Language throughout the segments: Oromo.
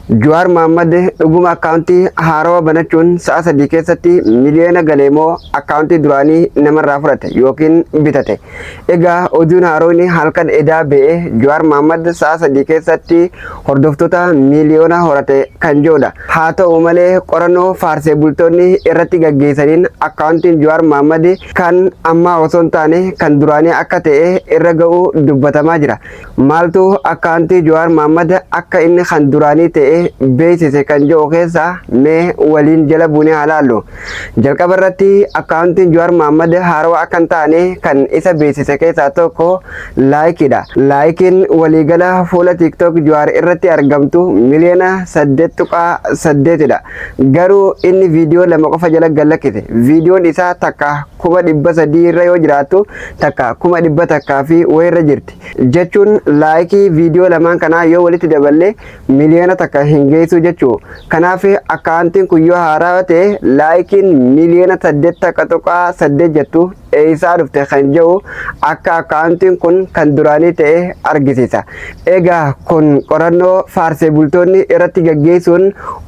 Jawaar Mahaammad dhuguma akkaawuntii haarawaa banachuun sa'a 3 keessatti miliyoona galee moo akkaawuntii duraanii namarraa fudhate yookiin bitate? Egaa oduun haaroon halkan edaa ba'e Jawaar Mahaammad sa'a 3 keessatti hordoftoota miliyoona horate kan jedhudha. Haa ta'u malee qorannoo faarsee bultoonni irratti gaggeessaniin akkaawuntiin Jawaar Mahaammad kan ammaa osoo hin taane kan duraanii akka ta'e irra ga'uu dubbatamaa jira. Maaltu akkaawuntii Jawaar Mahaammad akka inni kan duraanii ta'e beeksise kan jedhu keessaa mee waliin jala buunee haa laallu. Jalqaba irratti akkaawuntiin Jawaar Mahaammad haarawaa akka hin taane kan isa beeksise keessaa tokko laayikiidha. Laayikiin waliigala fuula TikTok Jawaar irratti argamtu miliyoona 8.8dha. Garuu inni viidiyoo 2 qofa jala gad lakkise. Viidiyoon isaa takka 300,000 irra yoo jiraattu takka 100,000 fi wayirra jirti. Jechuun laayikii viidiyoo lamaan kanaa yoo walitti daballe miliyoona 1 hin geessu jechuu. Kanaaf akkaawuntiin kun yoo haaraa ta'e laayikiin miliyoona 8.8 jettu eessaa dhufte kan jedhu akka akkaawuntiin kun kan duraanii ta'e argisiisa. Egaa kun qorannoo faarsee bultoonni irratti gaggeessuun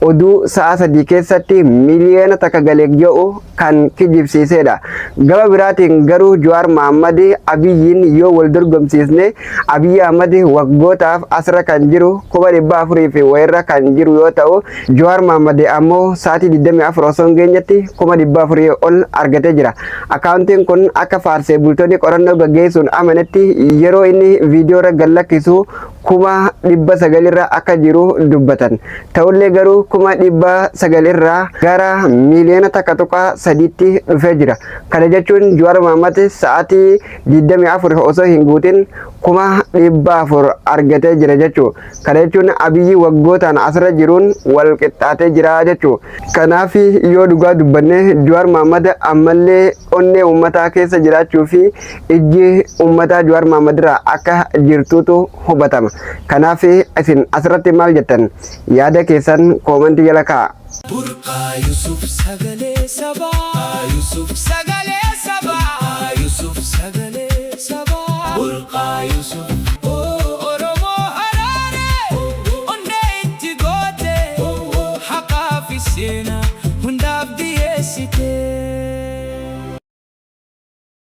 oduu sa'a 3 keessatti miliyoona 1 galee jedhu kan kijibsiisedha. Gama biraatiin garuu Jawaar Mahaammad Abiyyiin yoo wal dorgomsiisne Abiyyi Ahmad waggootaaf asirra kan jiru 400,000 fi wayirra kan jiru yoo ta'u Jawaar Mahaammad ammoo sa'aatii 24 osoo hin geenyetti 400,000 ol argatee jira. Akkaawuntiin kun akka faarsee bultoonni qorannoo gaggeessuun amanetti yeroo inni viidiyoo irra gad lakkisu 900,000 irra akka jiru dubbatan. Ta'ullee garuu 900,000 irraa gara miliyoona 1.3tti dhufee jira. Kana jechuun Jawaar Mahaammad sa'aatii 24 osoo hin guutin 400,000 argatee jira jechuudha. Kana jechuun Abiyyi waggootaan asirra jiruun wal qixxaatee jira jechuudha. Kanaaf yoo dhugaa dubbanne Jawaar Mahaammad ammallee onnee uummataa keessa jiraachuu fi ijji uummataa Jawaar Mahaammad irraa akka jirtuutu hubatama. Kanaaf isin asirratti maal jettan? Yaada keessan koomantii jala kaa'a. Burqaa Yusuf sagalee sabaa Yusuf sagalee sabaa Yusuf sagalee sabaa Burqaa Yusuf.